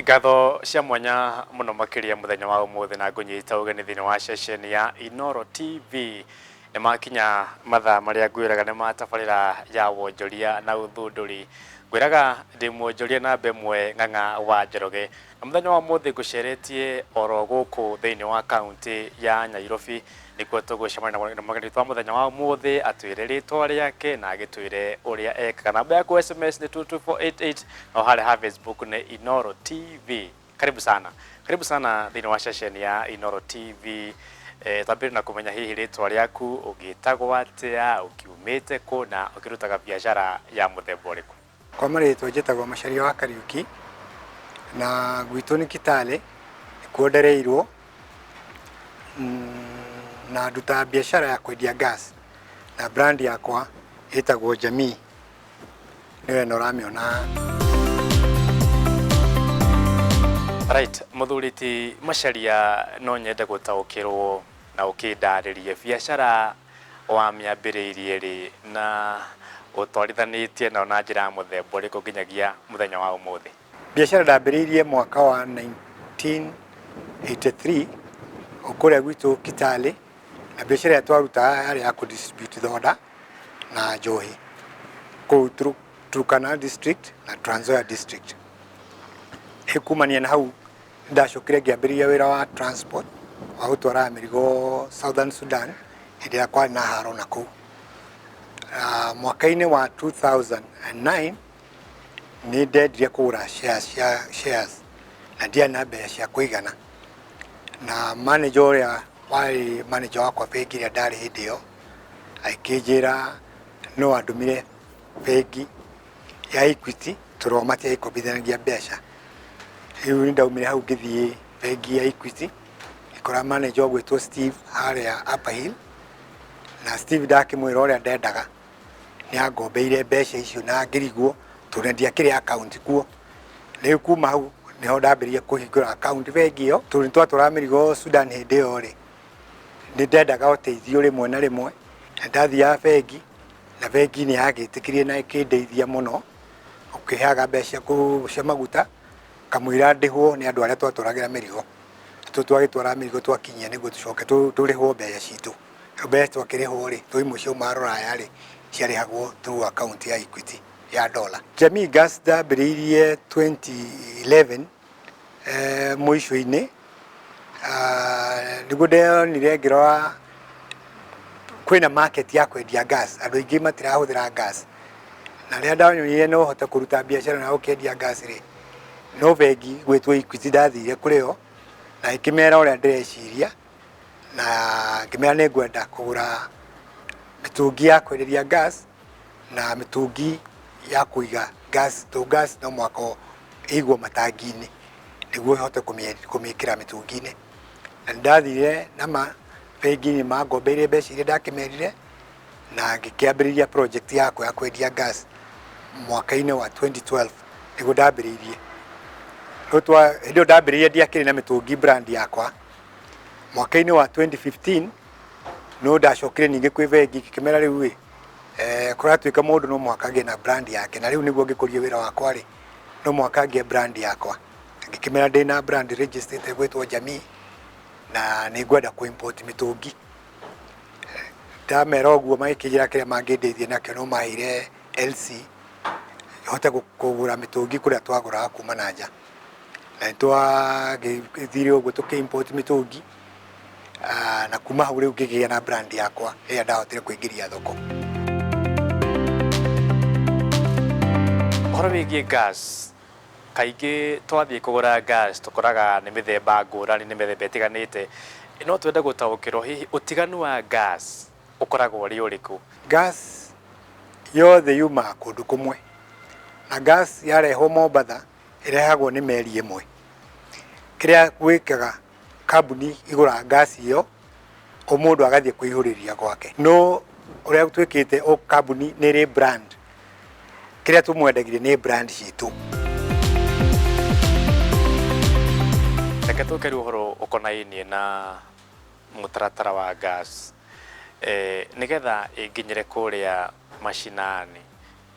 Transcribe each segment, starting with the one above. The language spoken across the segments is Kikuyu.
Ngatho cia mwanya mũno makĩria mũthenya wa ũmũthĩ na ngũnyita ũgeni thĩinĩ wa ceceni ya Inooro TV. Nĩ makinya mathaa marĩa ngwĩraga nĩ ma tabarĩra ya wonjoria na ũthundũri. Ngwĩraga ndĩ mwonjoria namba ĩmwe Ng'ang'a wa Njoroge. Na mũthenya wa ũmũthĩ ngũceretie oro gũkũ thĩinĩ wa kaũntĩ ya Nyairobi nĩkuo tũgũcemania na mũgeni witũ wa mũthenya wa ũmũthĩ atwĩre rĩtwa rĩake na agĩtwĩre ũrĩa ekaga. Namba yaku SMS nĩ 22488 no harĩa ha Facebook nĩ Inooro TV. Karibu sana, karibu sana thĩinĩ wa ceceni ya Inooro TV. Twambĩrĩrie na kũmenya hihi rĩtwa rĩaku, ũgĩtagwo atĩa, ũkiumĩte kũ na ũkĩrutaga biacara ya mũthemba ũrĩkũ? Kwa marĩtwa njĩtagwo Macharia wa Kariuki na gwitũ nĩ Kitale nĩkuo ndereirwo na ndutaga biacara ya kwendia gas na brand yakwa ĩtagwo Jamii nĩyo ĩno ũramĩona haha. Right, mũthuri ti Macharia no nyende gũtaũkĩrwo na ũkĩndarĩrie biacara wamĩambĩrĩirie rĩ na ũtwarithanĩtie nayo na njĩra ya mũthemba ũrĩkũ nginyagia mũthenya wa ũmũthĩ? Biacara ndambĩrĩirie mwaka wa 1983 o kũrĩa gwitũ Kitale, na biacara ĩrĩa twarutaga yarĩ ya kũ distribute thonda na njohi kũu Turkana district na Trans Nzoia district. Kumania na hau nĩndacokire ngĩambĩrĩria wĩra wa transport wa gũtwaraga mĩrigo Southern Sudan hĩndĩ ĩrĩa kwarĩ na haro na kũu. Mwaka-inĩ wa 2009 nĩ ndendire kũgũra shares cia shares na ndiarĩ na mbeca cia kũigana, na manager ũrĩa warĩ manager wakwa bengi ĩrĩa ndarĩ hĩndĩ ĩyo agĩkĩnjĩra no andũmĩre bengi ya Equity tondũ o matiagĩkombithanagia mbeca. Rĩu nĩ ndaumire hau ngĩthiĩ bengi ya Equity ngĩkora manager ũgwĩtwo Steve harĩa Upper Hill, na Steve ndakĩmwĩra ũrĩa ndendaga nĩ angombeire mbeca icio na ngĩrigwo tondũ ndiakĩrĩ account kuo. Rĩu kuma hau nĩho ndambĩrĩirie kũhingũra account bengi ĩyo tondũ nĩ twatwaraga mĩrigo Sudan hĩndĩ ĩyo rĩ, nĩ ndendaga ũteithio rĩmwe na rĩmwe na ndathiaga bengi na bengi nĩ yagĩtĩkĩrire na ĩkĩndeithia mũno ũkĩheaga mbeca cia maguta kamũira ndĩhwo nĩ andũ arĩa twatwaragĩra mĩrigo. Tondũ twagĩtwaraga mĩrigo twakinyia nĩguo tũcoke tũrĩhwo mbeca citũ. Rĩu mbeca twakĩrĩhwo rĩ, to imwe ciaumaga rũraya rĩ, ciarĩhagwo through account ya Equity ya dollar. Jamii Gas ndambĩrĩirie 2011 mũico-inĩ, nĩguo ndonire ngĩrora kwĩna market ya kwendia gas, andũ aingĩ matirahũthĩra gas. Na rĩrĩa ndonire no hote kũruta biacara na gũkĩendia gas rĩ, no bengi gwĩtwo Equity ndathire kũrĩ o na ngĩmera ũrĩa ndĩreciria na ngĩmera nĩ ngwenda kũgũra mĩtũngi ya kwenderia gas na mĩtũngi ya kũiga gas, tondũ gas no mũhaka ĩigwo matangi-inĩ nĩguo ĩhote kũmĩkĩra mĩtũngi-inĩ. Na nĩ ndathire na bengi nĩ mangombeire mbeca iria ndakĩmerire na ngĩkĩambĩrĩria project yakwa ya kwendia gas mwaka-inĩ wa 2012 nĩguo ndambĩrĩirie. Rĩu hĩndĩ ĩyo ndambĩrĩirie ndiakĩrĩ na mĩtũngi brand yakwa. Mwaka-inĩ wa 2015 no ndacokire ningĩ kwĩ bengi ngĩkĩmera rĩu ĩ, kũratuĩka mũndũ no mũhaka agĩe na brand yake na rĩu nĩguo ngĩkũrie wĩra wakwa rĩ, no mũhaka ngĩe brand yakwa. Ngĩkĩmera ndĩna brand registered ĩgwĩtwo Jamii na nĩ ngwenda kũ import mĩtũngi. Ndamera ũguo magĩkĩnjĩra kĩrĩa mangĩndeithia nakĩo no maheire LC hote kũgũra mĩtũngi kũrĩa twagũraga kuma na nja. Na nĩ twagĩthire ũguo tũkĩ import mĩtũngi na kuma hau rĩu ngĩgĩa na brand yakwa ĩrĩa ndahotire kũingĩria thoko. Ũhoro wĩgiĩ gas, kaingĩ twathiĩ kũgũra gas tũkoraga nĩ mĩthemba ngũrani, nĩ mĩthemba ĩtiganĩte. No twende gũtaũkĩrwo hihi ũtiganu wa gas ũkoragwo ũrĩ ũrĩkũ? Gas yothe yumaga kũndũ kũmwe, na gas yarehwo Mombatha ĩrehagwo nĩ meri ĩmwe. Kĩrĩa gwĩkaga kambuni ĩgũraga gas ĩyo, o mũndũ agathiĩ kwĩihũrĩria gwake. No ũrĩa twĩkĩte o kambuni nĩ ĩrĩ brand, kĩrĩa tũmwendagirie nĩ brand citũ. Reke tũke rĩu ũhoro ũkonainie na mũtaratara wa gas, nĩgetha ĩnginyĩre kũrĩa macinani,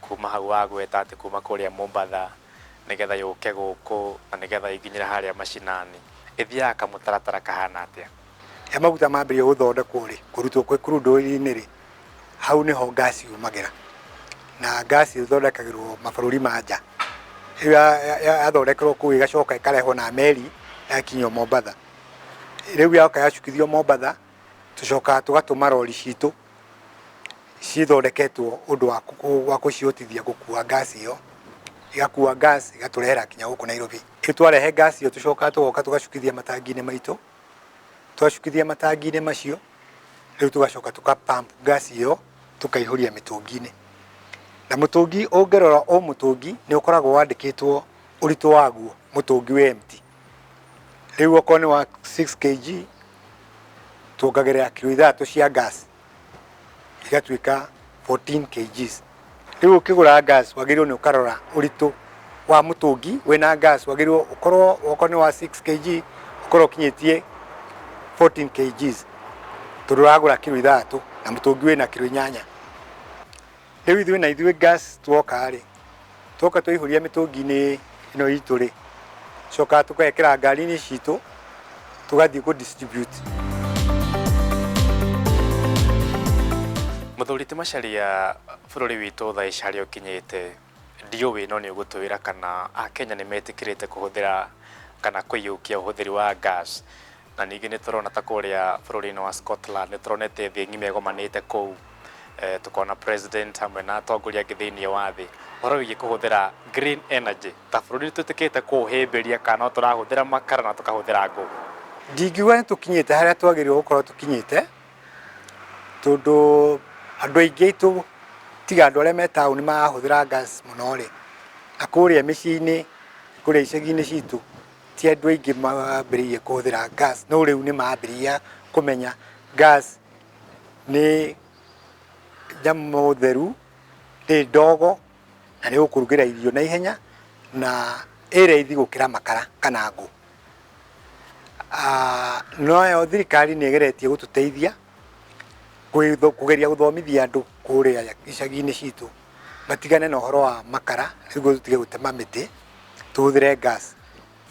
kuma hau wagweta atĩ kuma kũrĩa Mombatha Nĩgetha yũke gũkũ na nĩgetha ĩnginyĩre harĩa macinani, ĩthiaga kamũtaratara kahana atĩa? Ya maguta mambĩrĩria gũthondekwo rĩ, kũrutwo kwĩ crude oil-inĩ rĩ, hau nĩho gas yumagĩra. Na gas ĩthondekagĩrwo mabũrũri ma nja. Rĩu yathondekerwo kũu ĩgacoka ĩkarehwo na meri ĩgakinyio Mombatha. Rĩu yoka yacukithio Mombatha, tũcokaga tũgatũma rori citũ cithondeketwo ũndũ wa gũcihotithia gũkua gas ĩyo. Igakua gas ĩgatũrehera nginya gũkũ Nairobi. Rĩu twarehe gas ĩyo tũcokaga tũgoka tũgacukithia matangi-inĩ maitũ. Twacukithia matangi-inĩ macio, rĩu tũgacoka tũka pump gas ĩyo tũkaihũria mĩtũngi-inĩ. Na mũtũngi ũngĩrora o mũtũngi nĩ ũkoragwo wandĩkĩtwo ũritũ waguo mũtũngi wĩ empty. Rĩu okorwo nĩ wa 6 kg tuongagĩrĩra kiro ithathatũ cia gas igatuĩka 14 kgs. Rĩu ũkĩgũra gas wagĩrĩirwo nĩ ũkarora ũritũ wa mũtũngi wĩna gas, wagĩrĩirwo ũkorwo okorwo nĩ wa 6 kg ũkorwo ũkinyĩtie 14 kgs tondũ ũragũra kiro ithathatũ na mũtũngi wĩna kiro inyanya. Rĩu ithuĩ na ithuĩ gas twoka rĩ, twoka twaihũria mĩtũngi-inĩ ĩno itũ rĩ, cokaga tũgekĩra ngari-inĩ citũ tũgathiĩ kũ distribute. Mũthuri ti Macharia, bũrũri witũ thaa ici harĩa ũkinyĩte ndiũĩ no nĩ ũgũtwĩra kana Akenya nĩ metĩkĩrĩte kũhũthĩra kana kũiyũkia ũhũthĩri wa gas. Na ningĩ nĩ tũrona ta kũrĩa bũrũri-inĩ wa Scotland nĩ tũronete thĩ ng'ima ĩgomanĩte kũu, tũkona president hamwe na atongoria angĩ thĩinĩ wa thĩ. Ũhoro wĩgiĩ kũhũthĩra green energy ta bũrũri nĩ twĩtĩkĩrĩte kũũhĩmbĩria kana no tũrahũthĩra makara na tũkahũthĩra ngũ? Ndingiuga nĩ tũkinyĩte harĩa twagĩrĩirwo gũkorwo tũkinyĩte, tondũ andũ aingĩ aitũ tiga andũ arĩa me taũni marahũthĩra gas mũno rĩ, na kũrĩa mĩciĩ-inĩ, kũrĩa icagi-inĩ citũ, ti andũ aingĩ mambĩrĩirie kũhũthĩra gas, no rĩu nĩ mambĩrĩria kũmenya gas nĩ nyamũ theru, ndĩrĩ ndogo na nĩ ĩgũkũrugĩra irio na ihenya na ĩ raithi gũkĩra makara kana ngũ. Nayo thirikari nĩ ĩgeretie gũtũteithia kũgeria gũthomithia andũ kũrĩa icagi-inĩ citũ matigane na ũhoro wa makara nĩguo tũtige gũtema mĩtĩ, tũhũthĩre gas.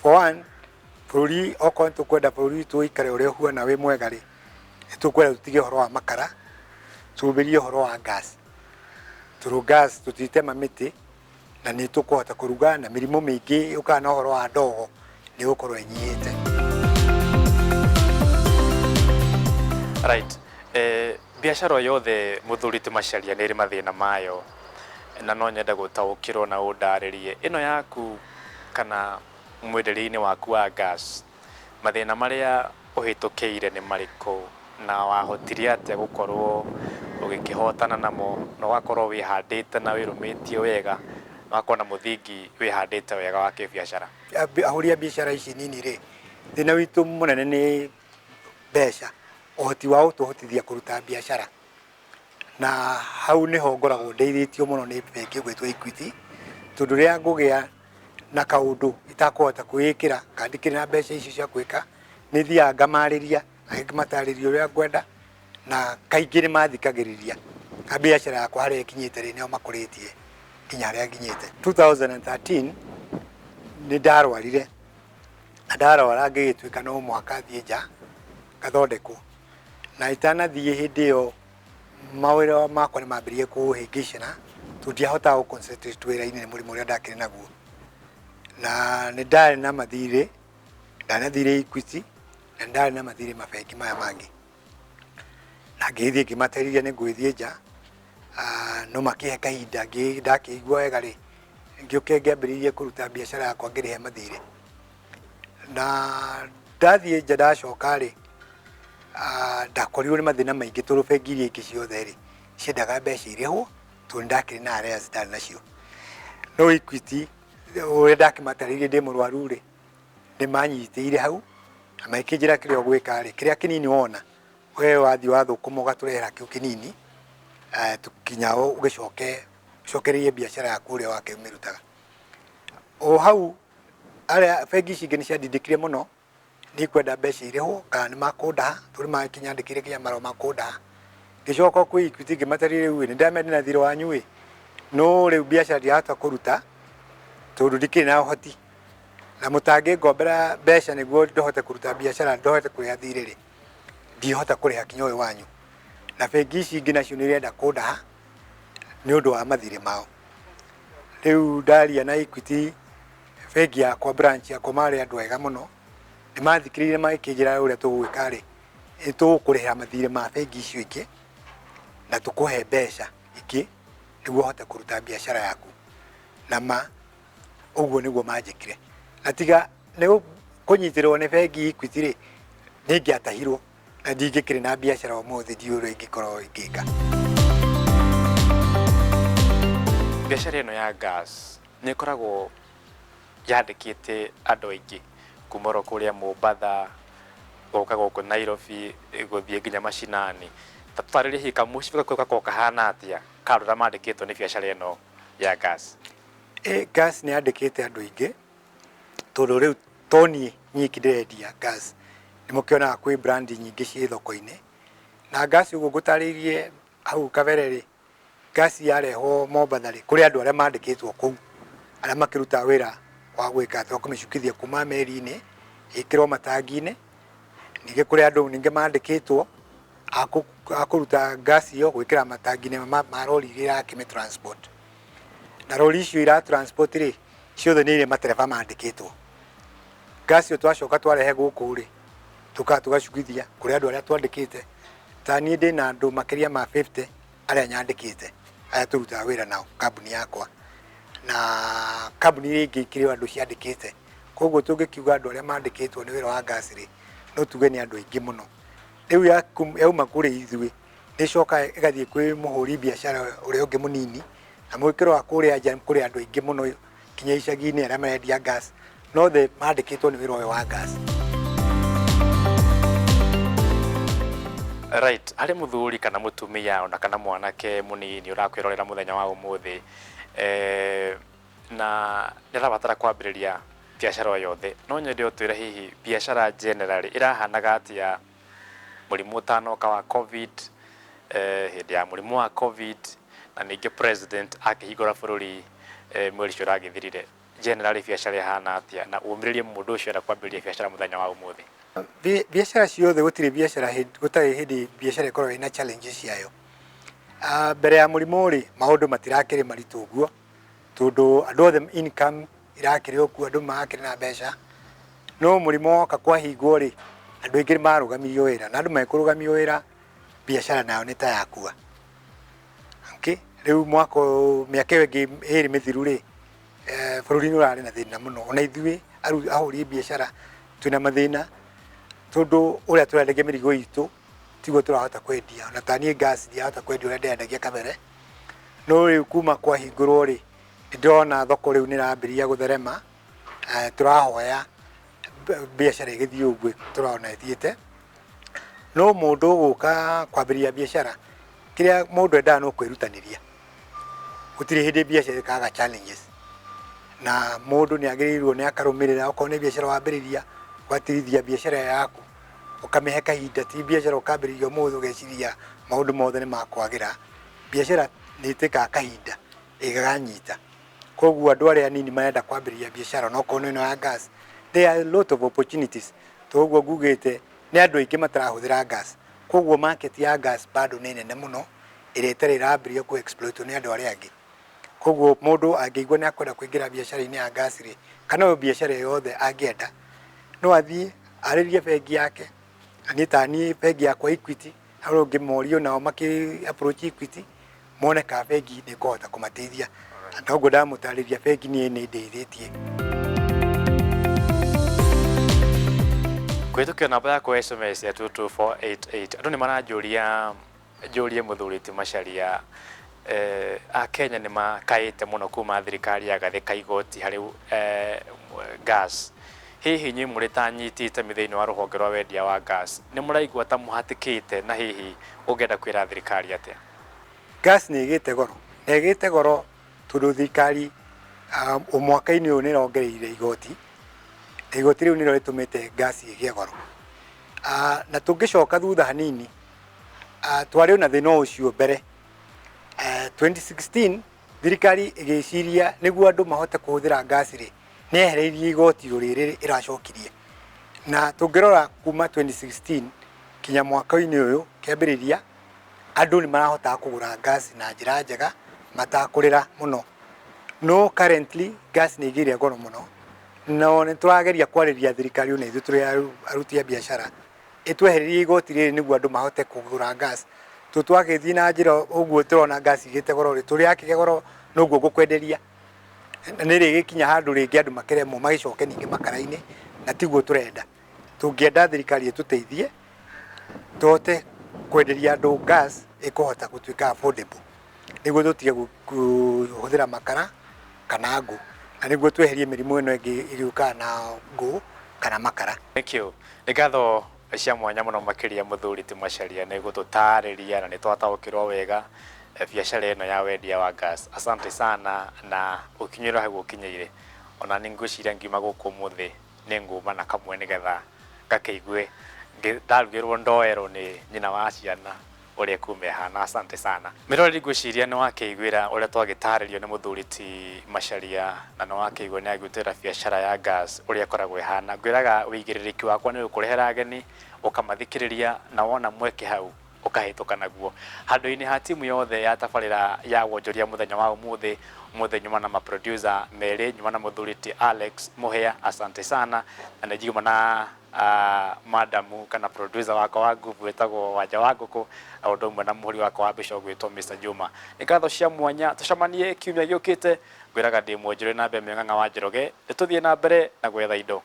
For one, bũrũri okorwo nĩ tũkwenda bũrũri witũ ũikare ũrĩa ũhuana wĩ mwega rĩ, nĩ tũkwenda tũtige ũhoro wa makara, tũhũthĩrie ũhoro wa gas. Tondũ gas tũtitema mĩtĩ na nĩ tũkũhota kũruga na mĩrimũ mĩingĩ yũkaga na ũhoro wa ndogo nĩ ĩgũkorwo ĩnyihĩte. Right. Biacara o yothe mũthuri ti Macharia nĩ ĩrĩ mathĩna mayo na no nyende gũtaũkĩrwo na ũndarĩrie ĩno yaku kana mwenderie-inĩ waku wa gas, mathĩna marĩa ũhĩtũkĩire nĩ marĩkũ na wahotire atĩa gũkorwo ũgĩkĩhotana namo na ũgakorwo wĩhandĩte na wĩrũmĩtie wega na ũgakorwo na mũthingi wĩhandĩte wega wa kĩbiacara? Ahũri a biacara ici nini rĩ, thĩna witũ mũnene nĩ mbeca, ũhoti wa gũtũhotithia kũruta biacara. Na hau nĩho ngoragwo ndeithĩtio mũno nĩ bengi ĩgwĩtwo Equity, tondũ rĩrĩa ngũgĩa na kaũndũ itakũhota kwĩĩkĩra kana ndikĩrĩ na mbeca icio cia gwĩka, nĩ thiaga ngamarĩria na ngamatarĩria ũrĩa ngwenda na kaingĩ nĩ mathikagĩrĩria na biacara yakwa harĩa ĩkinyĩte rĩ, nĩo makũrĩtie nginya harĩa nginyĩte. 2013 nĩ ndarwarire na ndarwara ngĩgĩtuĩka no mũhaka thiĩ nja ngathondekwo, na itanathiĩ hĩndĩ ĩyo mawĩra makwa nĩ mambĩrĩirie kũhĩngĩcana tondũ ndiahotaga gũ concentrate wĩra-inĩ nĩ mũrimũ ũrĩa ndakĩrĩ naguo. Na nĩ ndarĩ na mathirĩ, ndarĩ na thirĩ Equity na nĩ ndarĩ na mathirĩ mabengi maya mangĩ. Na ngĩgĩthiĩ ngĩmatarĩria nĩ ngũgĩthiĩ nja, no makĩhe kahinda ndakĩigua wega rĩ, ngĩũke ngĩambĩrĩrie kũruta biacara yakwa ngĩrĩhe mathirĩ. Na ndathiĩ nja ndacoka rĩ, ndakorirwo nĩ mathĩna maingĩ tondũ bengi iria ingĩ ciothe rĩ, ciendaga mbeca irĩhwo tondũ nĩ ndakĩrĩ na arrears ndarĩ nacio. No Equity ũrĩa ndakĩmatarĩirie ndĩ mũrwaru rĩ, nĩ manyitĩire hau na magĩkĩnjĩra kĩrĩa ũgwĩka rĩ, kĩrĩa kĩnini wona we wathiĩ wathũkũma ũgatũrehera kĩu kĩnini nginya ũgĩcoke ũcokererie biacara yaku ũrĩa wakĩmĩrutaga. O hau arĩa bengi ici ingĩ nĩ ciandindĩkire mũno nĩ ikwenda mbeca irĩhwo kana nĩ makũndaha tondũ nĩ makĩnyandĩkĩire nginya marũa ma kũndaha. Ngĩcoka kwĩ Equity ngĩmatarĩria rĩu ĩ, nĩ ndamenya ndĩna thirĩ wanyu ĩ, no rĩu biacara ndirahota kũruta Tondũ ndikĩrĩ na ũhoti na mũtangĩngombera mbeca nĩguo ndohote kũruta biacara, ndohote kũrĩha thirĩ rĩ, ndihota kũrĩha kinya ũyũ wanyu. Na bengi ici ingĩ nacio nĩ irenda kũndaha nĩ ũndũ wa mathirĩ mao. Rĩu ndaria na Equity, bengi yakwa, branch yakwa, marĩ andũ ega mũno, nĩ mathikĩrĩirie magĩkĩnjĩra ũrĩa tũgwĩka rĩ, nĩ tũgũkũrĩhĩra mathirĩ ma bengi icio ingĩ na tũkũhe mbeca ingĩ nĩguo ũhote kũruta biacara yaku. Na ma ũguo nĩguo manjĩkire. Na tiga nĩ kũnyitĩrĩrwo nĩ bengi Equity rĩ, nĩ ingĩatahirwo na ndingĩkĩrĩ na biacara ũmũthĩ, ndiũĩ ũrĩa ingĩkorwo ngĩka. Biacara ĩno ya gas nĩ ĩkoragwo yandĩkĩte andũ aingĩ kuma oro kũrĩa Mombatha gũka gũkũ Nairobi, gũthiĩ nginya macinani. Ta tũtarĩrie hihi kamũcibi gakoragwo kahana atĩa ka andũ arĩa mandĩkĩtwo nĩ biacara ĩno ya gas? Gas nĩ yandĩkĩte andũ aingĩ tondũ rĩu to niĩ nyiki ndĩrendia gas, nĩ mũkĩonaga kwĩ brand nyingĩ ciĩ thoko-inĩ. Na gas ũguo ngũtarĩirie hau kabere rĩ, gas yarehwo Mombatha rĩ, kũrĩ andũ arĩa mandĩkĩtwo kũu, arĩa makĩrutaga wĩra wa gwĩka atĩ, wa kũmĩcukithia kuma meri-inĩ ĩkĩrwo matangi-inĩ. Ningĩ kũrĩ andũ ningĩ mandĩkĩtwo a kũruta gas ĩyo gwĩkĩra matangi-inĩ ma rori iria irakĩmĩ transport. Na rori icio ira transport rĩ, ciothe nĩ irĩ matereba mandĩkĩtwo. Gas ĩyo twacoka twarehe gũkũ rĩ, tũkaga tũgacukithia kũrĩ andũ arĩa twandĩkĩte. Ta niĩ ndĩna andũ makĩria ma 50 arĩa nyandĩkĩte, arĩa tũrutaga wĩra nao kambuni yakwa. Na kambuni iria ingĩ ikĩrĩ o andũ ciandĩkĩte. Koguo tũngĩkiuga andũ arĩa mandĩkĩtwo nĩ wĩra wa gas rĩ, no tuge nĩ andũ aingĩ mũno. Rĩu yauma kũrĩ ithuĩ, nĩ ĩcokaga ĩgathiĩ kwĩ mũhũri biacara ũrĩa ũngĩ mũnini, na mũngĩkĩrora kũrĩa nja kũrĩ andũ aingĩ mũno nginya icagi-inĩ arĩa marendia gas, no othe mandĩkĩtwo nĩ wĩra ũyũ wa gas. Right, harĩ mũthuri kana mũtumia ona kana mwanake mũnini ũrakwĩrorera mũthenya wa ũmũthĩ, na nĩ arabatara kwambĩrĩria biacara o yothe, no nyende ũtwĩre hihi biacara generally ĩrahanaga atĩa mũrimũ ũtanoka wa Covid, hĩndĩ ya mũrimũ wa Covid, na ningĩ president akĩhingũra bũrũri mweri ũcio ũragĩthirire. Generally biacara ĩhana atĩa na ũmĩrĩrie mũndũ ũcio ũrenda kwambĩrĩria biacara mũthenya wa ũmũthĩ? Biacara ciothe, gũtirĩ biacara gũtarĩ hĩndĩ biacara ĩkoragwo ĩna challenges ciayo. Mbere ya mũrimũ rĩ, maũndũ matirakĩrĩ maritũ ũguo, tondũ andũ othe income irakĩrĩ o kuo, andũ marakĩrĩ na mbeca. No mũrimũ woka kwahingwo rĩ, andũ aingĩ nĩ marũgamirio wĩra, na andũ mekũrũgamio wĩra, biacara nayo nĩ ta yakua. Okay? Rĩu mwaka ũyũ, mĩaka ĩyo ĩngĩ ĩrĩ mĩthiru rĩ, bũrũri nĩ ũrarĩ na thĩna mũno. Ona ithuĩ ahũri biacara twĩna mathĩna, tondũ ũrĩa tũrendagia mĩrigo itũ tiguo tũrahota kwendia. Ona ta niĩ gas ndirahota kwendia ũrĩa ndĩrendagia kabere. No rĩu kuma kwahingũrwo rĩ, nĩ ndĩrona thoko rĩu nĩ ĩrambĩrĩria gũtherema. Tũrahoya biacara ĩgĩthiĩ ũguo tũrona ĩthiĩte. No mũndũ ũgũka kwambĩrĩria biacara, kĩrĩa mũndũ endaga no kwĩrutanĩria. Gũtirĩ hĩndĩ biacara ĩkaga challenges. Na mũndũ nĩ agĩrĩirwo nĩ akarũmĩrĩra, okorwo nĩ biacara wambĩrĩria, ũgatirithia biacara ĩyo yaku, ũkamĩhe kahinda, ti biacara ũkambĩrĩria ũmũthĩ ũgeciria maũndũ mothe nĩ makwagĩra. Biacara nĩ ĩtĩkaga kahinda ĩgĩkanyita. Koguo andũ arĩa anini marenda kwambĩrĩria biacara onokorwo nĩ ĩno ya gas, there are a lot of opportunities. Toguo ngugĩte nĩ andũ aingĩ matarahũthĩra gas, koguo market ya gas bado nĩ nene mũno ĩrĩa ĩtarĩ ĩrambĩrĩria kũ exploit wo nĩ andũ arĩa angĩ. Koguo mũndũ angĩigua nĩ akwenda kũingĩra biacara-inĩ ya gas rĩ, kana o biacara o yothe angĩenda, no athiĩ arĩrie bengi yake, na niĩ ta niĩ bengi yakwa Equity, hau ũngĩmoria onao makĩ approach Equity, mone kana bengi nĩ ĩkũhota kũmateithia. Na noguo ndamũtarĩria, bengi niĩ nĩ ĩndeithĩtie. Kũhĩtũkĩra namba yakwa ya SMS ya 22488, andũ nĩ maranjũria njũrie mũthuri ti Macharia, Akenya nĩ makaĩte mũno kuma thirikari yagathĩka igoti harĩ gas. Hihi inyuĩ mũrĩ ta anyiti itemi thĩinĩ wa rũhonge rwa wendia wa gas, nĩ mũraigua ta mũhatĩkĩte, na hihi ũngĩenda kwĩra thirikari atĩa? Gas nĩ ĩgĩte goro, na ĩgĩte goro tondũ thirikari mwaka-inĩ ũyũ nĩ ĩrongereire igoti, na igoti rĩu nĩrĩo rĩtũmĩte gas ĩgĩe goro. Na tũngĩcoka thutha hanini, twarĩ na thĩna o ũcio mbere 2016. Thirikari ĩgĩciria nĩguo andũ mahote kũhũthĩra gas rĩ, nĩ yehereirie igoti rĩrĩ ĩracokirie. Na tũngĩrora kuma 2016 kinya mwaka-inĩ ũyũ kĩambĩrĩria, andũ nĩ marahotaga kũgũra gas na njĩra njega matakũrĩra mũno. No currently gas nĩ ĩgĩire goro mũno, no nĩ tũrageria kwarĩria thirikari ona ithuĩ tũrĩ aruti a biacara ĩtwehererie igoti rĩrĩ nĩguo andũ mahote kũgũra gas. Tondũ twagĩthiĩ na njĩra ũguo tũrona gas ĩgĩte goro rĩ, tũrĩakĩgĩa goro noguo ngũkwenderia. Na nĩ ĩrĩgĩkinya handũ rĩngĩ andũ makĩremwo magĩcoke ningĩ makara-inĩ na tiguo tũrenda. Tũngĩenda thirikari ĩtũteithie tũhote kwenderia andũ gas ĩkũhota gũtuĩka affordable nĩguo tũtige kũhũthĩra makara kana ngũ na nĩguo tweherie mĩrimũ ĩno ĩngĩ ĩgĩũkaga na ngũ kana makara. Thank you. Nĩ ngatho cia mwanya mũno makĩria mũthuri ti Macharia nĩ gũtũtarĩria na nĩ twataũkĩrwo wega biacara ĩno ya wendia wa gas. Asante sana na ũkinyĩre hau ũkinyĩire. Ona niĩ ngwĩciria ngiuma gũkũ ũmũthĩ nĩ nguma na kamwe nĩgetha ngakĩigue ndarugĩrwo ndoerwo nĩ nyina wa ciana ũrĩa ĩkuma ĩhana. Asante sana. Mĩroreri ngwĩciria nĩ wakĩiguĩra ũrĩa twagĩtarĩrio nĩ mũthuri ti Macharia na nĩ wakĩigua nĩ agĩtwĩra biacara ya gas ũrĩa ĩkoragwo ĩhana. Ngwĩraga ũigĩrĩrĩki wakwa nĩ gũkũrehera ageni ũkamathikĩrĩria na wona mweke hau ũkahĩtũka naguo. Handũ-inĩ ha timu yothe ya tabarĩra ya wonjoria mũthenya wa ũmũthĩ, ũmũthĩ nyuma na ma producer merĩ, nyuma na mũthuri ti Alex Mũhĩa, asante sana, na nĩ ngiuma na madamu kana producer wakwa wa nguvu wĩtagwo Wanja wa Ngũkũ, na ũndũ ũmwe na mũhũri wakwa wa mbica ũgwĩtwo Mr Juma. Nĩ ngatho cia mwanya, tũcemanie kiumia gĩũkĩte, ngwĩraga ndĩ mwonjore na mbere Ng'ang'a wa Njoroge, nĩ tũthiĩ na mbere na gwetha indo.